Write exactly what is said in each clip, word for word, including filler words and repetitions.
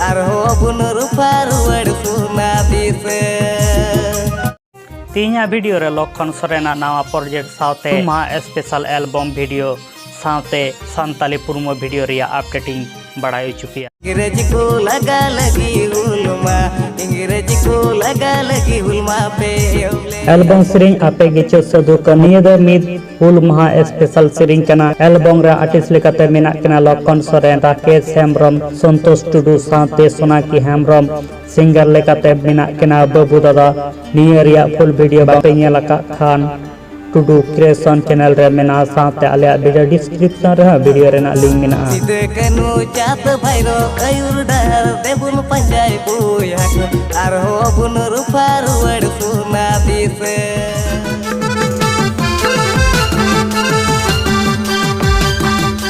ᱟᱨᱦᱚᱸ ᱵᱚᱱ ᱨᱩᱯᱷᱟ ᱨᱩᱣᱟᱹᱲ ᱥᱚᱱᱟ ᱫᱤᱥᱟᱹ᱾ ᱛᱮᱦᱮᱧᱟᱜ ᱵᱷᱤᱰᱤᱭᱳ ᱨᱮ ᱞᱚᱠᱠᱷᱚᱱ ᱥᱚᱨᱮᱱᱟᱜ ᱱᱟᱣᱟ ᱯᱨᱚᱡᱮᱠᱴ ᱥᱟᱶᱛᱮ ᱦᱩᱞ ᱢᱟᱦᱟ ᱥᱯᱮᱥᱟᱞ ᱮᱞᱵᱚᱢ ᱵᱷᱤᱰᱤᱭᱳ ᱥᱟᱶᱛᱮ ᱥᱟᱱᱛᱟᱞᱤ ᱯᱨᱳᱢᱳ ᱵᱷᱤᱰᱤᱭᱳ ᱨᱮᱭᱟᱜ ᱟᱯᱰᱮᱴ ᱤᱧ ᱵᱟᱲᱟᱭ ᱦᱚᱪᱚ ᱯᱮᱭᱟ᱾ ᱤᱝᱨᱮᱡᱤ ᱠᱚ ᱞᱟᱜᱟ ᱞᱟᱹᱜᱤᱫ ᱦᱩᱞ ᱢᱟ, ᱤᱝᱨᱮᱡᱤ ᱠᱚ ᱞᱟᱜᱟ ᱞᱟᱹᱜᱤᱫ ᱦᱩᱞ ᱢᱟ ᱯᱮ ᱮᱦᱚᱵ ᱞᱮᱱ᱾ ᱮᱞᱵᱚᱢ ᱥᱮᱨᱮᱧ ᱟᱯᱮ ᱜᱮᱪᱚ ᱥᱟᱹᱫᱷᱩ ᱠᱚ᱾ ᱱᱤᱭᱟᱹ ᱫᱚ ᱢᱤᱫ ᱦᱩᱞ ᱢᱟᱦᱟ ᱥᱯᱮᱥᱟᱞ ᱥᱮᱨᱮᱧ ᱠᱟᱱᱟ᱾ ᱮᱞᱵᱚᱢ ᱨᱮ ᱟᱨᱴᱤᱥᱴ ᱞᱮᱠᱟᱛᱮ ᱢᱮᱱᱟᱜ ᱠᱤᱱᱟ ᱞᱚᱠᱠᱷᱚᱱ ᱥᱚᱨᱮᱱ, ᱨᱟᱠᱮᱥ ᱦᱮᱢᱵᱨᱚᱢ, ᱥᱚᱱᱛᱳᱥ ᱴᱩᱰᱩ ᱥᱟᱶᱛᱮ ᱥᱳᱱᱟᱠᱤ ᱦᱮᱢᱵᱨᱚᱢ᱾ ᱥᱤᱝᱜᱟᱨ ᱞᱮᱠᱟᱛᱮ ᱢᱮᱱᱟᱜ ᱠᱤᱱᱟ ᱵᱟᱹᱵᱩ ᱫᱟᱫᱟ᱾ ᱱᱤᱭᱟᱹ ᱨᱮᱭᱟᱜ ᱯᱷᱩᱞ ᱵᱷᱤᱰᱤᱭᱳ ᱵᱟᱯᱮ ᱧᱮᱞ ᱟᱠᱟᱫ ᱠᱷᱟᱱ ᱴᱩᱰᱩ ᱠᱨᱤᱭᱮᱥᱚᱱ ᱪᱮᱱᱮᱞ ᱨᱮ ᱢᱮᱱᱟᱜᱼᱟ, ᱥᱟᱶᱛᱮ ᱟᱞᱮᱭᱟᱜ ᱵᱷᱤᱰᱤᱭᱳ ᱰᱤᱥᱠᱨᱤᱯᱥᱚᱱ ᱨᱮᱦᱚᱸ ᱵᱷᱤᱰᱤᱭᱳ ᱨᱮᱱᱟᱜ ᱞᱤᱝᱠ ᱢᱮᱱᱟᱜᱼᱟ᱾ ᱥᱤᱫᱟᱹ ᱠᱟᱹᱱᱦᱩ ᱪᱟᱸᱫ ᱵᱷᱟᱭᱨᱚ ᱟᱹᱭᱩᱨ ᱰᱟᱦᱟᱨ ᱛᱮᱵᱚᱱ ᱯᱟᱸᱡᱟᱭ ᱵᱚᱭᱦᱟ ᱠᱚ, ᱟᱨᱦᱚᱸ ᱵᱚᱱ ᱨᱩᱯᱷᱟ ᱨᱩᱣᱟᱹᱲ ᱥᱚᱱᱟ ᱫᱤᱥᱟᱹ᱾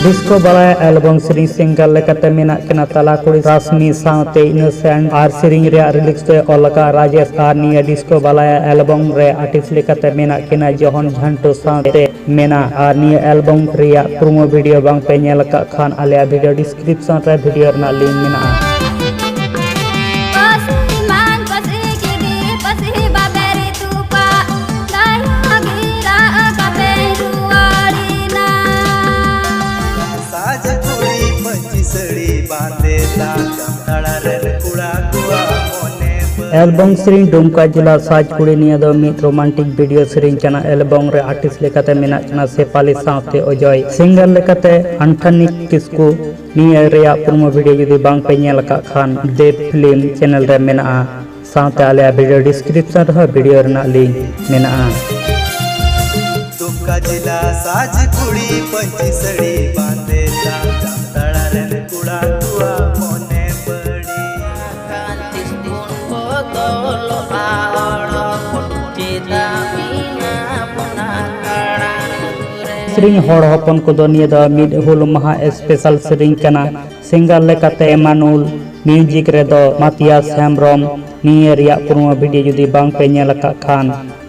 ᱰᱤᱥᱠᱳ ᱵᱟᱞᱟᱭᱟ ᱮᱞᱵᱚᱢ ᱥᱮᱨᱮᱧ ᱥᱤᱝᱜᱟᱨ ᱞᱮᱠᱟᱛᱮ ᱢᱮᱱᱟᱜ ᱠᱤᱱᱟ ᱛᱟᱞᱟ ᱠᱩᱲᱤ ᱨᱟᱥᱢᱤ ᱥᱟᱶᱛᱮ ᱤᱱᱳᱥᱮᱱᱴ, ᱟᱨ ᱥᱮᱨᱮᱧ ᱨᱮᱭᱟᱜ ᱞᱤᱨᱤᱠᱥ ᱫᱚᱭ ᱚᱞ ᱟᱠᱟᱫ ᱨᱟᱡᱮᱥ᱾ ᱟᱨ ᱱᱤᱭᱟᱹ ᱰᱤᱥᱠᱳ ᱵᱟᱞᱟᱭᱟ ᱮᱞᱵᱚᱢ ᱨᱮ ᱟᱨᱴᱤᱥᱴ ᱞᱮᱠᱟᱛᱮ ᱢᱮᱱᱟᱜ ᱠᱤᱱᱟ ᱡᱚᱦᱚᱱ ᱡᱷᱟᱱᱴᱳ ᱥᱟᱶᱛᱮ ᱢᱮᱱᱟᱜ᱾ ᱟᱨ ᱱᱤᱭᱟᱹ ᱮᱞᱵᱚᱢ ᱨᱮᱭᱟᱜ ᱯᱨᱳᱢᱳ ᱵᱷᱤᱰᱤᱭᱳ ᱵᱟᱝ ᱯᱮ ᱧᱮᱞ ᱟᱠᱟᱫ ᱠᱷᱟᱱ ᱟᱞᱮᱭᱟᱜ ᱵᱷᱤᱰᱤᱭᱳ ᱰᱤᱥᱠᱨᱤᱯᱥᱚᱱ ᱨᱮ ᱵᱷᱤᱰᱤᱭᱳ ᱨᱮᱱᱟᱜ ᱞᱤᱝᱠ ᱢᱮᱱᱟᱜᱼᱟ᱾ ᱯᱟᱹᱥᱤ ᱢᱟᱱ ᱯᱟᱹᱥᱤ ᱜᱤᱫᱤ ᱯᱟᱹᱥᱤ ᱵᱟᱵᱮᱨ ᱛᱩᱯᱟ ᱫᱟᱭᱟ ᱜᱤᱨᱟ ᱠᱟᱯᱮ ᱨᱩᱣᱟᱹᱲᱤᱱᱟ᱾ ᱥᱟᱡᱽ ᱠᱩᱲᱤ ᱯᱟᱹᱧᱪᱤ ᱥᱟᱹᱲᱤ ᱵᱟᱸᱫᱮ ᱛᱟᱢ ᱡᱟᱢᱛᱟᱲᱟ ᱨᱮᱱ ᱠᱚᱲᱟ ᱠᱚᱣᱟᱜ ᱢᱚᱱᱮ ᱵᱟᱹᱲᱤᱡ᱾ ᱮᱞᱵᱚᱢ ᱥᱮᱨᱮᱧ ᱰᱩᱢᱠᱟ ᱡᱮᱞᱟ ᱥᱟᱡᱽ ᱠᱩᱲᱤ᱾ ᱱᱤᱭᱟᱹ ᱫᱚ ᱢᱤᱫ ᱨᱳᱢᱟᱱᱴᱤᱠ ᱵᱷᱤᱰᱤᱭᱳ ᱥᱮᱨᱮᱧ ᱠᱟᱱᱟ᱾ ᱮᱞᱵᱚᱢ ᱨᱮ ᱟᱨᱴᱤᱥᱴ ᱞᱮᱠᱟᱛᱮ ᱢᱮᱱᱟᱜ ᱠᱤᱱᱟ ᱥᱮᱯᱟᱞᱤ ᱥᱟᱶᱛᱮ ᱚᱡᱚᱭ᱾ ᱥᱤᱝᱜᱟᱨ ᱞᱮᱠᱟᱛᱮ ᱟᱱᱴᱷᱟᱱᱤᱠ ᱠᱤᱥᱠᱩ᱾ ᱱᱤᱭᱟᱹ ᱨᱮᱭᱟᱜ ᱯᱨᱳᱢᱳ ᱵᱷᱤᱰᱤᱭᱳ ᱡᱩᱫᱤ ᱵᱟᱝ ᱯᱮ ᱧᱮᱞ ᱟᱠᱟᱫ ᱠᱷᱟᱱ ᱫᱮᱵ ᱯᱷᱤᱞᱢ ᱪᱮᱱᱮᱞ ᱨᱮ ᱢᱮᱱᱟᱜᱼᱟ, ᱥᱟᱶᱛᱮ ᱟᱞᱮᱭᱟᱜ ᱵᱷᱤᱰᱤᱭᱳ ᱰᱤᱥᱠᱨᱤᱯᱥᱚᱱ ᱨᱮᱦᱚᱸ ᱵᱷᱤᱰᱤᱭᱳ ᱨᱮᱱᱟᱜ ᱞᱤᱝᱠ ᱢᱮᱱᱟᱜᱼᱟ᱾ ᱫᱩᱢᱠᱟ ᱡᱮᱞᱟ ᱥᱟᱡᱽ ᱠᱩᱲᱤ ᱯᱟᱹᱧᱪᱤ ᱥᱟᱹᱲᱤ ᱵᱟᱸᱫᱮ ᱛᱟᱢ ᱡᱟᱢᱛᱟᱲᱟ ᱨᱮᱱ ᱠᱚᱲᱟ ᱠᱚᱣᱟᱜ ᱢᱚᱱᱮ ᱵᱟᱹᱲᱤᱡ᱾ ᱥᱮᱨᱮᱧ ᱦᱚᱲ ᱦᱚᱯᱚᱱ ᱠᱚᱫᱚ ᱱᱤᱭᱟᱹ ᱫᱚ ᱢᱤᱫ ᱦᱩᱞ ᱢᱟᱦᱟ ᱥᱯᱮᱥᱟᱞ ᱥᱮᱨᱮᱧ ᱠᱟᱱᱟ᱾ ᱥᱤᱝᱜᱟᱨ ᱞᱮᱠᱟᱛᱮ ᱮᱢᱟᱱᱩᱞ, ᱢᱤᱣᱡᱤᱠ ᱨᱮᱫᱚ ᱢᱟᱛᱤᱭᱟᱥ ᱦᱮᱢᱵᱨᱚᱢ᱾ ᱱᱤᱭᱟᱹ ᱨᱮᱭᱟᱜ ᱯᱨᱳᱢᱳ ᱵᱷᱤᱰᱤᱭᱳ ᱡᱩᱫᱤ ᱵᱟᱝ ᱯᱮ ᱧᱮᱞ ᱟᱠᱟᱫ ᱠᱷᱟᱱ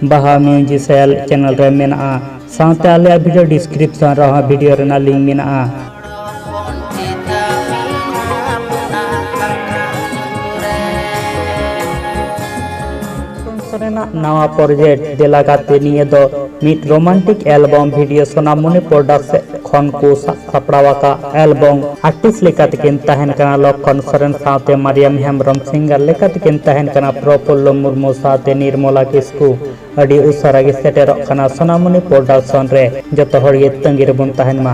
ᱵᱟᱦᱟ ᱢᱤᱣᱡᱤᱥᱤᱭᱟᱞ ᱪᱮᱱᱮᱞ ᱨᱮ ᱢᱮᱱᱟᱜᱼᱟ, ᱥᱟᱶᱛᱮ ᱟᱞᱮᱭᱟᱜ ᱵᱷᱤᱰᱤᱭᱳ ᱰᱤᱥᱠᱨᱤᱯᱥᱚᱱ ᱨᱮᱦᱚᱸ ᱵᱷᱤᱰᱤᱭᱳ ᱨᱮᱱᱟᱜ ᱞᱤᱝᱠ ᱢᱮᱱᱟᱜᱼᱟ᱾ ᱨᱮᱱᱟᱜ ᱱᱟᱣᱟ ᱯᱨᱚᱡᱮᱠᱴ ᱫᱮᱞᱟ ᱜᱟᱛᱮ, ᱱᱤᱭᱟᱹ ᱫᱚ ᱢᱤᱫ ᱨᱳᱢᱟᱱᱴᱤᱠ ᱮᱞᱵᱚᱢ ᱵᱷᱤᱰᱤᱭᱳ ᱥᱳᱱᱟᱢᱩᱱᱤ ᱯᱨᱚᱰᱟᱠᱥ ᱥᱮᱫ ᱠᱷᱚᱱ ᱠᱚ ᱥᱟᱵ ᱥᱟᱯᱲᱟᱣ ᱟᱠᱟᱫ ᱮᱞᱵᱚᱢ᱾ ᱟᱨᱴᱤᱥᱴ ᱞᱮᱠᱟ ᱛᱮᱠᱤᱱ ᱛᱟᱦᱮᱱ ᱠᱟᱱᱟ ᱞᱚᱠᱠᱷᱚᱱ ᱥᱚᱨᱮᱱ ᱥᱟᱶᱛᱮ ᱢᱟᱨᱤᱭᱟᱢ ᱦᱮᱢᱵᱨᱚᱢ, ᱥᱤᱝᱜᱟᱨ ᱞᱮᱠᱟ ᱛᱮᱠᱤᱱ ᱛᱟᱦᱮᱱ ᱠᱟᱱᱟ ᱯᱨᱚᱯᱷᱩᱞᱞᱚ ᱢᱩᱨᱢᱩ ᱥᱟᱶᱛᱮ ᱱᱤᱨᱢᱚᱞᱟ ᱠᱤᱥᱠᱩ᱾ ᱟᱹᱰᱤ ᱩᱥᱟᱹᱨᱟ ᱜᱮ ᱥᱮᱴᱮᱨᱚᱜ ᱠᱟᱱᱟ ᱥᱳᱱᱟᱢᱩᱱᱤ ᱯᱨᱚᱰᱟᱠᱥᱚᱱ ᱨᱮ, ᱡᱚᱛᱚ ᱦᱚᱲ ᱜᱮ ᱛᱟᱺᱜᱤ ᱨᱮᱵᱚᱱ ᱛᱟᱦᱮᱱ ᱢᱟ᱾